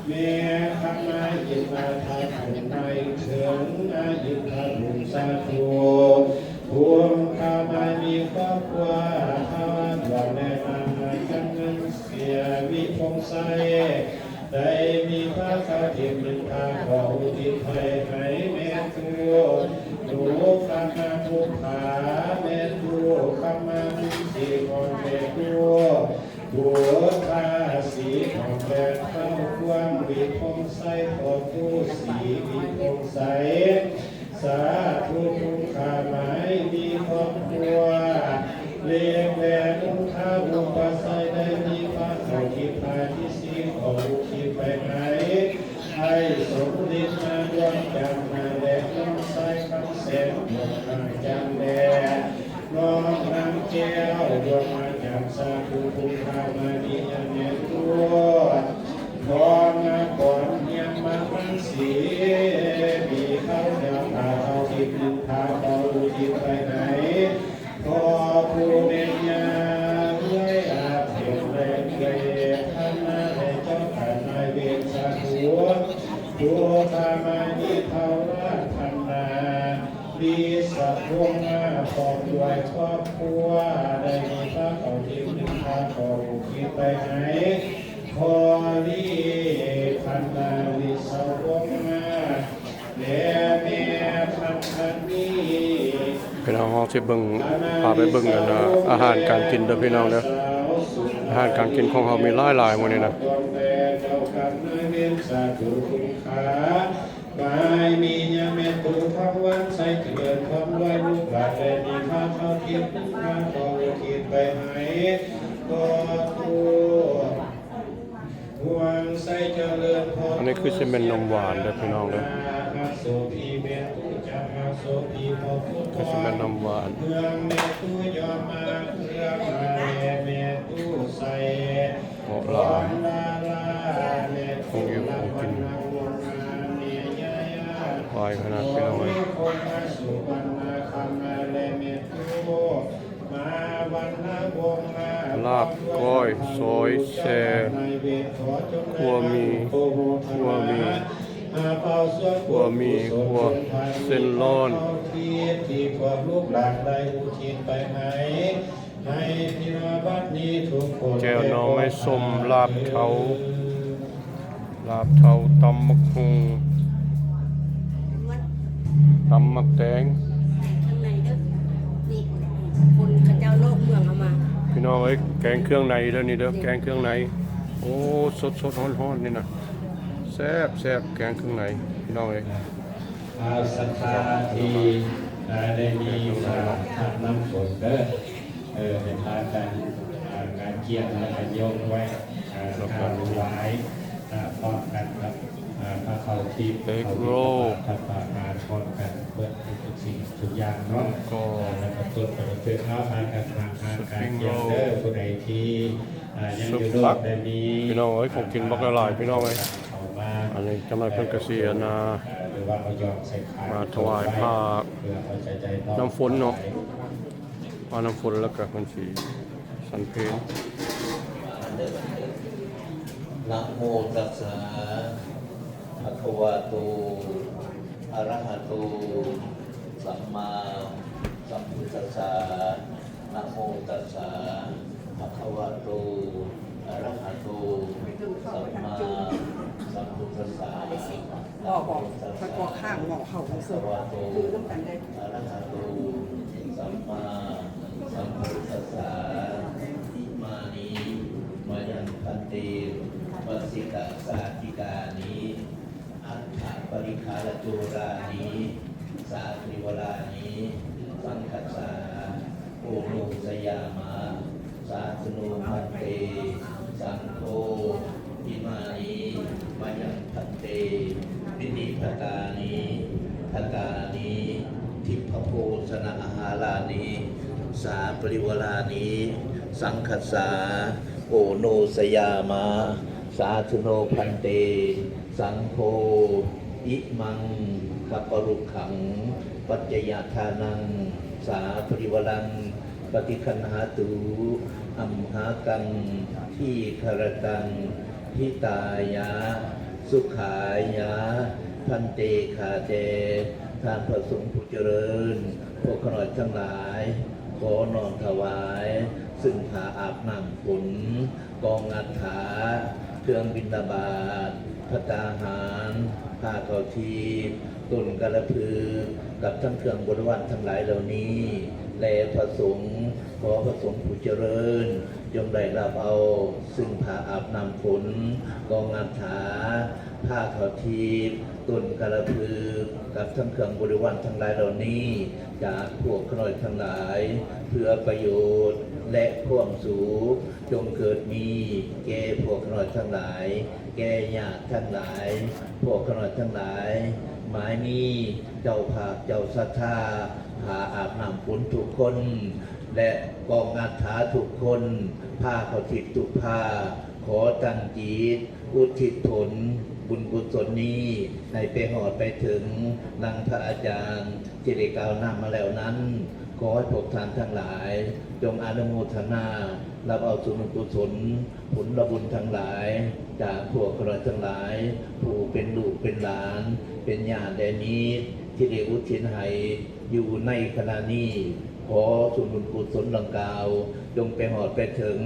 ແມ່ຄຳມາອິນມາທັດ ຜູ້ໝາຍເຖິງອາອິນທະບຸນສາທຸ ຜູ້ຂ້າມາມີຄອບຄົວ ທາວດວງ ແລະ ມະຫາຈັນເງິນເສຍວິພົງໄຊ ໄດ້ມີພາເຂົ້າທິບໜຶ່ງພາ ຂໍອຸທິດໄພໃຫ້ແມ່ຕູ້ ໜູຄຳມາບຸບຜາ ແມ່ຕູ້ຄຳມາມີສີຂອງແມ່ຕູ້ ບຸດພາສີຂອງແມ່ເຂົ້າຄວາມວິພົງໄຊ ຂໍປູ່ສີວິພົງໄຊ ສາທຸ ຜູ້ຂ້າມາມີຄອບຄົວ ເລກແລະນຸງທາອຸປະໄຊ ໄດ້ມີພາເຂົ້າທິບພາທີ່ສີ ຂໍອຸທິດໄປໃຫ້ ໄອ້ສົມລິດມາດວງຈັນ ແລະ ນ້ອງຊາຍຄຳແສງ ດວງນາງຈັນ ແລະ ນ້ອງນາງແກ້ວ ດວງນາງຈັນ ສາທຸ ຜູ້ຂ້າມາມີຍາແມ່ຕູ້ ຂໍມາກ່ອນຮຽນມາຟັງສີ ມີເຂົ້າດຽວພາເຂົ້າທິບໜຶ່ງພາ ຂໍອຸທິດໄປໃຫ້ ພໍ່ຜູ້ແມ່ຍ່າ ເອື້ອຍອາເທນ ແລະ ເອື້ອຍທານາ ແລະ ເຈົ້າການນາຍເວນສາທຸ ຜູ້ຂ້າມາມີເຖົ້າລາພັນນາ ລີສະວົງມາ ພ້ອມດ້ວຍຄອບຄົວ ໄດ້ມີພາເຂົ້າທິບໜຶ່ງພາ ຂໍອຸທິດໄປໃຫ້ ພໍ່ລີພັນນາ ລີສະວົງມາ ແລະ ແມ່ພັນນາ ພີ່ນ້ອງເຮົາຊິເບິ່ງ ພາໄປເບິ່ງອັນ ອາຫານການກິນເດີພີ່ນ້ອງເດີ ອາຫານການກິນຂອງເຮົາມີຫຼາຍໆມື້ນີ້ນະ. ບາຍມີຍາແມ່ຕູ້ທອງວັນໄຊຈະເລີນ ພ້ອມດ້ວຍລູກຫຼານ ໄດ້ມີພາເຂົ້າທິບໜຶ່ງພາ ຂໍອຸທິດໄປໃຫ້ພໍ່ຕູ້ ຫວງໄຊຈະເລີນ ພໍ່ຕູ້ ອັນນີ້ຄືຊິແມ່ນນ້ຳຫວານເດີພີ່ນ້ອງເດີ ຈະຮັກໂສພີແມ່ຕູ້ ຈະຮັກໂສພີພໍ່ຕູ້ ຄືຊິແມ່ນນ້ຳຫວານ ເມືອງແມ່ຕູ້ຍອມມາ ເມືອງມາແລແມ່ຕູ້ໃສ ເພາະຫຼາຍ ຂອງຢູ່ຂອງກິນ ຫຼາຍຂະໜາດພີ່ນ້ອງເອີຍ ລາບກ້ອຍ ຊອຍແຊ ຂົ້ວໝີ່ ຂົ້ວໝີ່ ຂົ້ວໝີ່ ຂົ້ວເສັ້ນລ້ອນ ທີ່ພວກລູກຫຼານໄດ້ອຸທິດໄປໃຫ້ ໃຫ້ທີ່ວ່າບັດນີ້ທຸກຄົນ ແຈ່ວໜໍ່ໄມ້ສົ້ມ ລາບເທົາ ລາບເທົາ ຕຳບັກຫຸ່ງ ຕຳບັກແຕງ ໃສ່ຂ້າງໃນເດີ ນີ້ ຄົນເຂົາເຈົ້ານອກເມືອງເອົາມາ ພີ່ນ້ອງເອີຍ ແກງເຄື່ອງໃນເດີ ນີ້ເດີ ແກງເຄື່ອງໃນ ໂອ້ ສົດໆ ຮ້ອນໆ ນີ້ນະ ແຊບໆ ແກງເຄື່ອງໃນ ພີ່ນ້ອງເອີຍ. ອາ ສັດທາທີ່ ອາ ໄດ້ມີ ອາ ພາກນ້ຳຝົນເດີ ເອີ ໃຫ້ພາກັນ ອາ ການກຽມ ແລະ ການຍົກໄວ້ ອາ ການຖວາຍ ອາ ພ້ອມກັນກັບ ອາ ພາເຂົ້າທິບ ເອກໂຣ ເຂົ້າທິບ ພາປາ ພາປາ ພ້ອມກັນເບິດທຸກສິ່ງທຸກຢ່າງເນາະ ແລ້ວກໍຕົ້ນປະເພດເຮົາ ພາກັນ ພາ ພາການກຽມເດີ ຜູ້ໃດທີ່ ອາ ຍັງຢູ່ນອກໄດ້ມີ ພີ່ນ້ອງເອີຍ ຂອງກິນບັກຫຼາຍໆ ພີ່ນ້ອງເອີຍ ອັນນີ້ຈັກໜ້ອຍເພິ່ນກະຊິ ອັນນ່າ ມາຖວາຍພານ້ຳຝົນເນາະ ພານ້ຳຝົນ ແລ້ວກະເພິ່ນຊິສັນເພນ. ນະໂມຕັດສະ ພະຄະວະໂຕ ອະລະຫະໂຕ ສຳມາສຳພຸດທັດສະ. ນະໂມຕັດສະ ພະຄະວະໂຕ ອະລະຫະໂຕ ສຳມາສຳພຸດທັດສະ. ນະໂມຕັດສະ ພະຄະວະໂຕ ອະລະຫະໂຕ ສຳມາສຳພຸດທັດສະ. ອິມານິ ມາຍັງ ພັນເຕ ວັດສິກາສາທິການິ ອັດຖະປະລິຄາລະໂຈລານິ ສາຄະລິວະລານິ ສັງຄັດສາ ໂອໂນຊະຍາມະ ສາທຸໂນ ພັນເຕ ສັງໂຄ. ອິມານິ ມາຍັງ ພັນເຕ ວິນິບາຕານິ ບາຕານິ ທິບພະໂພຊະນະອາຫາລານິ ສາຄະລິວະລານິ ສັງຄັດສາ ໂອໂນຊະຍາມະ ສາທຸໂນ ພັນເຕ ສັງໂຄ. ອິມັງ ຄະປະລຸກຂັງ ປັດຈະຍະທານັງ ສາຄະລິວະລັງ ປະຕິຄັນຫາຕຸ ອັມຫາກັງ ທີຄະລະຕັງ ຫິຕາຍະ ສຸຂາຍະ ພັນເຕ ຂ້າແດ່ທ່ານພະສົງຜູ້ຈະເລີນ, ພວກຂ້ານ້ອຍທັງຫຼາຍ ຂໍນ້ອມຖວາຍຊຶ່ງຜ້າອາບນ້ຳຝົນ, ກອງອັດຖະ, ເຄື່ອງບິນທະບາດ, ພັດຕາຫານ, ຜ້າເຂົ້າທິບ, ຕົ້ນກາລະພຶກ ກັບທັງເຄື່ອງບໍລິວານທັງຫຼາຍເຫຼົ່ານີ້ ແລະ ພະສົງ, ຂໍພະສົງຜູ້ຈະເລີນ ຈົ່ງໄດ້ຮັບເອົາຊຶ່ງຜ້າອາບນ້ຳຝົນ, ກອງອັດຖະ, ຜ້າເຂົ້າທິບ, ຕົ້ນກາລະພຶກ ກັບທັງເຄື່ອງບໍລິວານທັງຫຼາຍເຫຼົ່ານີ້ ຈາກພວກຂ້ານ້ອຍທັງຫຼາຍ ເພື່ອປະໂຫຍດ ແລະ ຄວາມສຸກ ຈົ່ງເກີດມີແກ່ພວກຂ້ານ້ອຍທັງຫຼາຍ, ແກ່ຍາດທັງຫຼາຍ, ພວກຂ້ານ້ອຍທັງຫຼາຍ ໝາຍມີເຈົ້າພາບເຈົ້າສັດທາ ຜ້າອາບນ້ຳຝົນທຸກຄົນ ແລະ ກອງອັດຖະທຸກຄົນ, ຜ້າເຂົ້າທິບທຸກຜ້າ, ຂໍຕັ້ງຈິດ ອຸທິດຜົນບຸນກຸສົນນີ້ ໃຫ້ໄປຮອດໄປເຖິງດັ່ງພະອາຈານທີ່ໄດ້ກ່າວນຳມາແລ້ວນັ້ນ, ຂໍໃຫ້ພວກທ່ານທັງຫຼາຍ ຈົ່ງອະນຸໂມທະນາ ຮັບເອົາສ່ວນບຸນກຸສົນ ຜົນລະບຸນທັງຫຼາຍ ຈາກພວກຂ້ານ້ອຍທັງຫຼາຍ ຜູ້ເປັນລູກເປັນຫຼານ ເປັນຍາດແລະມິດ ທີ່ໄດ້ອຸທິດໃຫ້ ຢູ່ໃນຂະນະນີ້ ຂໍສ່ວນບຸນກຸສົນດັ່ງກ່າວ ຈົ່ງໄປຮອດໄປເຖິງ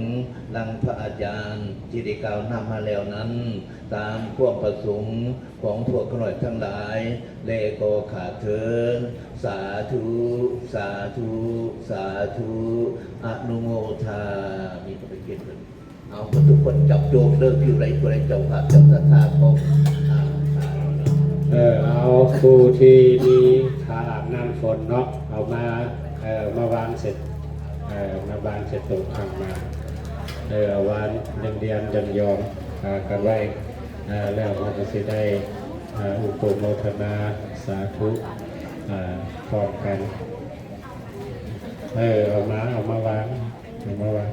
ດັ່ງພະອາຈານທີ່ໄດ້ກ່າວນຳມາແລ້ວນັ້ນ ຕາມຄວາມປະສົງຂອງພວກຂ້ານ້ອຍທັງຫຼາຍ ແລະ ກໍຂ້າເທີນ ສາທຸ ສາທຸ ສາທຸ ອະນຸໂມທາມິ. ເອົາ ທຸກຄົນຈັບໂຈກເດີ ຜູ້ໃດ ຜູ້ໃດເຈົ້າພາບເຈົ້າສັດທາຂອງ ເອີ ເອົາ ຜູ້ທີ່ມີຜ້າອາບນ້ຳຝົນເນາະ ເອົາມາ ເອີ ມາວາງເສັດ ເອີ ມາວາງເສັດໂຕະຂ້າງໜ້າ ເອີ ເອົາວາງລຽງໆ ຢອງໆ ເອີ ກັນໄວ້ ເອີ ແລ້ວເຮົາກໍຊິໄດ້ ເອີ ອຸປະໂມທະນາສາທຸ ເອີ ພ້ອມກັນ ເອີ ເອົາມາ ເອົາມາວາງ ເອົາມາວາງ.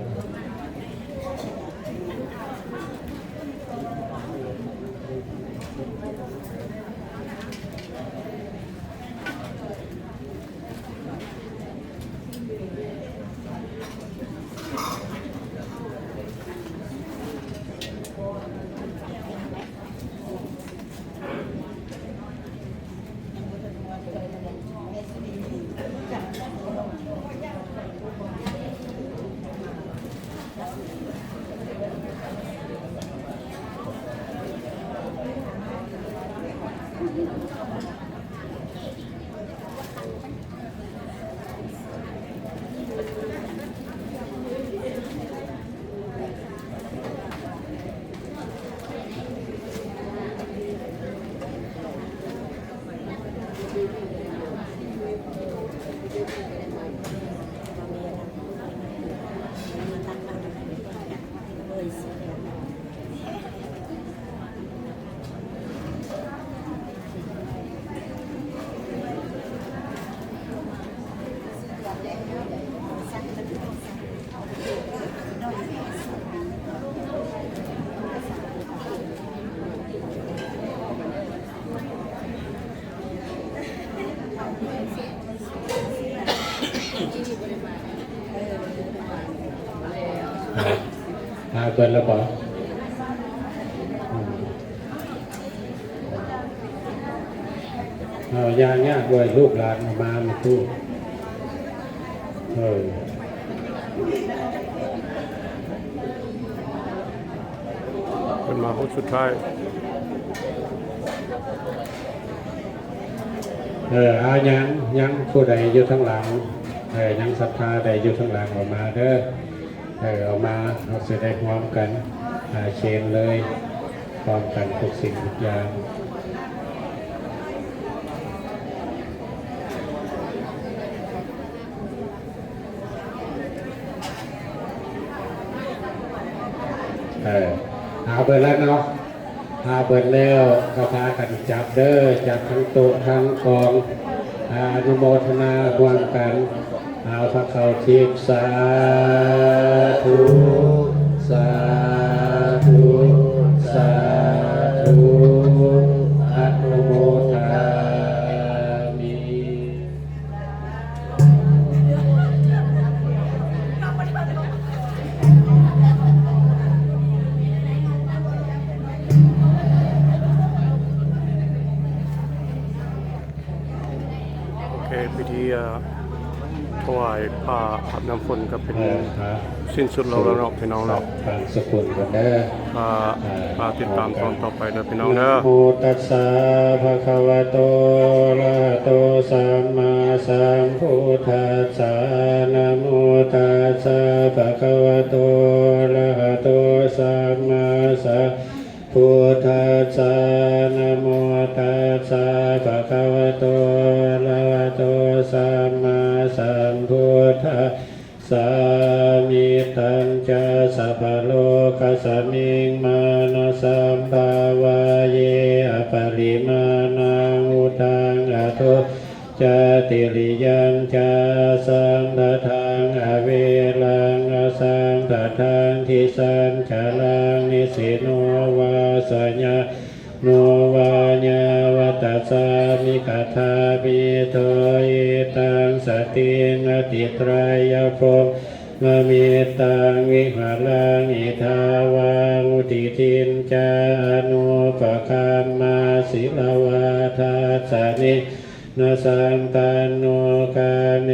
ຫາເພິ່ນແລ້ວບໍ່? ເອີ ຢ່າງຍາກດ້ວຍ ລູກຫຼານເອົາມາ ມາຕູ້ ເອີ ເພິ່ນມາຫົດສຸດທ້າຍ. ເອີ ອາ ຍັງ ຍັງຜູ້ໃດຢູ່ທາງຫຼັງ ເອີ ຍັງສັດທາໃດຢູ່ທາງຫຼັງ ອອກມາເດີ. ເອີ ເອົາມາ ເຮົາຊິໄດ້ຮ່ວມກັນ ເອີ ເຄນເລີຍ ພ້ອມກັນທຸກສິ່ງທຸກຢ່າງ. ເອີ ຫາເບິດແລ້ວເນາະ ຫາເບິດແລ້ວກໍພາກັນຈັບເດີ ຈັບທັງໂຕະທັງກອງ ອະນຸໂມທະນາຮ່ວມກັນ ເອົາພາເຂົ້າທິບ ສາທຸ ສາທຸ ສາທຸ ອະນຸໂມທາມິ. ເ ຖວາຍຜ້າອາບນ້ຳຝົນກໍເປັນສິ້ນສຸດລົງແລ້ວເນາະ ພີ່ນ້ອງເນາະ. ຟັງສະກຸນກັນເດີ. ກໍ ອ່າ ຝາກຕິດຕາມຕອນຕໍ່ໄປເດີພີ່ນ້ອງເດີ. ນະໂມຕັດສະ ພະຄະວະໂຕ ອະລະຫະໂຕ ສຳມາສຳພຸດທັດສະ. ນະໂມຕັດສະ ພະຄະວະໂຕ ອະລະຫະໂຕ ສຳມາສຳ ພຸດທັດສະ. ນະໂມຕັດສະ ພະຄະວະໂຕ ອະລະຫະໂຕ ສຳມາສຳພຸດທັດສະ. ມິດຕັນຈະສັບພະໂລກັດສະມິງ ມານະສັມພາວາເຍ ອະປະລິມານັງ ອຸດທັງ ອະໂທ ຈະ ຕິລິຍັນຈະ ອະສັມປະທັງ ອະເວລັງ ອະສັມປະທັງ ທິສັນຈະລັງ ນິສິໂນ ວາ ສະຍາໂນ ວາ ຍາວັດຕະສາມິ ກະຖາມິ ໂທ ອິດຕັງ ສະຕິງ ອະຕິໄຕຍະພົມ ມະມິດຕັງ ວິຫະລັງ ອິດຖາວາ ອຸທິທິນຈາ ອະນຸປະຄຳມາ ສິລະວາທັດສະເນ ນະ ສຳປັນໂນ ກາເມ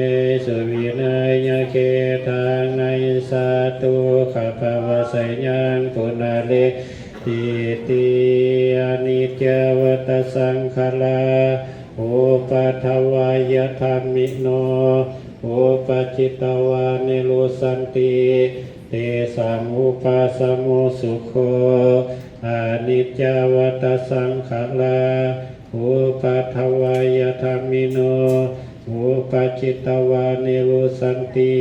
ສຸ ວິໄນຍະເຂດທັງ ນະຫິງສາ ຕຸຂະປະວັດສະຍັງ ປຸນະເລ ຕິຕິ ອະນິດຈະວັດຕະສັງຂາລາ ອຸປັດຖະວາຍະທຳມິໂນ ອຸປະຈິດຕະວາ ນິລຸດສັນຕິ ເຕສັງ ອຸປະສະໂມ ສຸໂຂ ອະນິດຈະວັດຕະສັງຂາລາ ອຸປັດຖະວາຍະທຳມິໂນ ອຸປະຈິດຕະວາ ນິລຸດສັນຕິ